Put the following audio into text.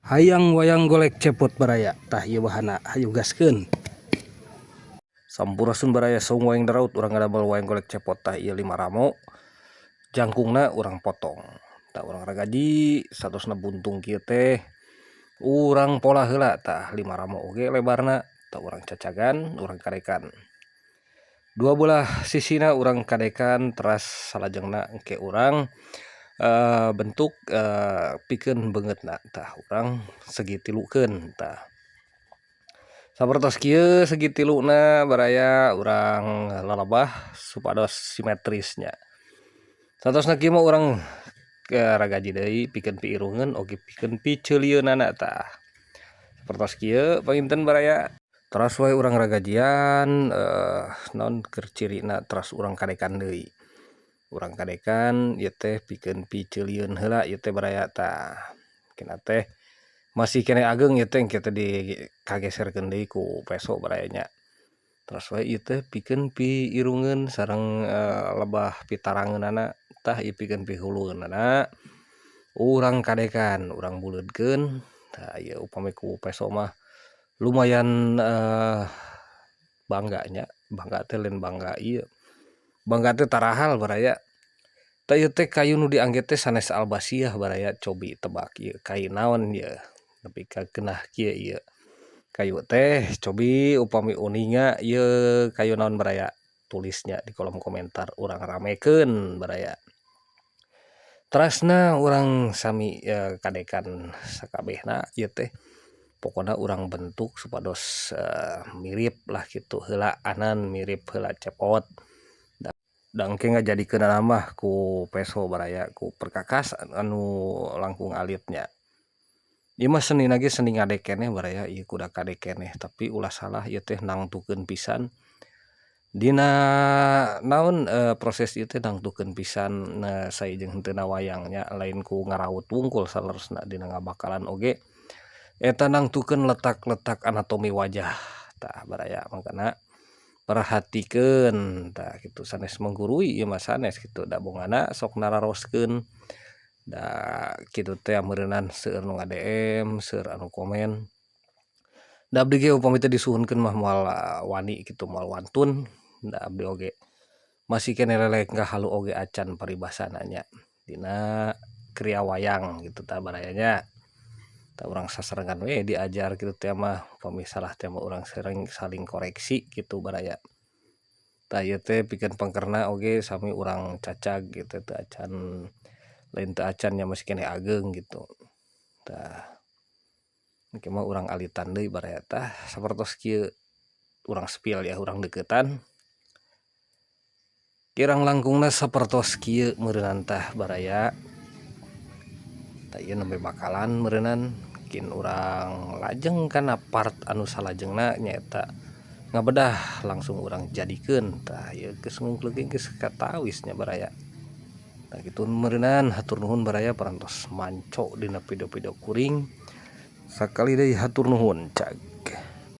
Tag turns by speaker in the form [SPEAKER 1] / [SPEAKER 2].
[SPEAKER 1] Hayang wayang golek cepot baraya, tah ieu bahana, hayu gaskeun. Sampurasun baraya, saung wayang daraut. Urang ngadamel wayang golek cepot. Tah, ieu lima ramo jangkungna urang potong. Tah, urang ragaji satosna buntung kieu teh urang pola heula. Tah, lima ramo oge lebarna. Tah, urang cacagan, urang kadekan dua belah sisina, urang kadekan. Teras salajengna engke urang bentuk pikeun beungeutna. Tah, urang segitilukeun. Tah, sapertos kieu segitiluna baraya. Urang lalabah supados simetrisnya. Satosna kieu mah urang ragaji deui pikeun piirungeun oge pikeun piceulieunana. Tah, sapertos kieu panginten baraya. Teras wae urang ragajian naon keur cirina. Teras urang kadekan deui, urang kadekan ieu teh pikeun piceulieun heula ieu teh baraya. Tah, kena teh masih keneh ageng ieu teh, engke teh dikageserkeun deui ku peso baraya nya. Teras wae ieu teh pikeun piirungeun sareng lebah pitarangeunana. Tah, ieu pikeun pihulueunana urang kadekan, urang buleudkeun. Tah, ieu upami ku peso mah lumayan bangga nya. Bangga teh lain bangga ieu, bangga teh tarahal baraya. Tah, ieu teh kayu nu diangge teh sanes albasiah baraya. Cobi tebak ieu kai naon ieu nepi ka keunah kieu ieu kayu teh? Cobi upami uninga ieu kayu naon baraya, tulisnya di kolom komentar, urang ramekeun baraya. Terasna urang sami kadekan sakabehna ieu teh. Pokona urang bentuk supados mirip lah kitu heula, anan mirip heula cepot. Da engke ngajadikeunana mah ku peso baraya, ku perkakas anu langkung alitnya. Ieu mah senina ge seni ngadek keneh baraya. Ieu kuda kadek keneh, tapi ulah salah, ieu teh nangtukeun pisan dina naon proses ieu teh, nangtukeun pisan sae jeung henteuna wayangnya, lain ku ngaraut wungkul. Saleresna dina ngabakalan oge eta nangtukeun letak-letak anatomi wajah. Tah baraya, mangkana perhatikeun. Tah kitu, sanes menggurui ieu mah, sanes kitu, da bongana sok nararoskeun da kitu teh meureunan. Seueur nu nga-DM, seueur anu komen. Da abdi ge upami teu disuhunkeun mah moal wani kitu, moal wantun. Da abdi oge masih keneh lelengkah halu oge acan paribasana nya dina kriya wayang gitu. Tah baraya nya. Tah, urang sasarengan we diajar kitu teh mah. Upami salah teh mah urang sering saling koreksi kitu baraya. Tah, ieu teh pikeun pengkerna oge sami urang cacag gitu. Teu acan, lain teu acan nya, masih keneh ageng gitu. Tah, engke mah urang alitan deui baraya. Tah, sapertos kieu urang spill ya, urang deukeutan. Kirang langkungna sapertos kieu meureunan. Tah baraya. Tah, ieu nembe bakalan meureunan kin urang lajeng kana part anu salajengna, nyaeta ngabedah langsung urang jadikeun. Tah, ieu geus ngungkleuk, geus katawis nya baraya. Tah, kitu meureunan. Hatur nuhun baraya parantos manco dina video-video kuring. Sakali deui hatur nuhun, cag.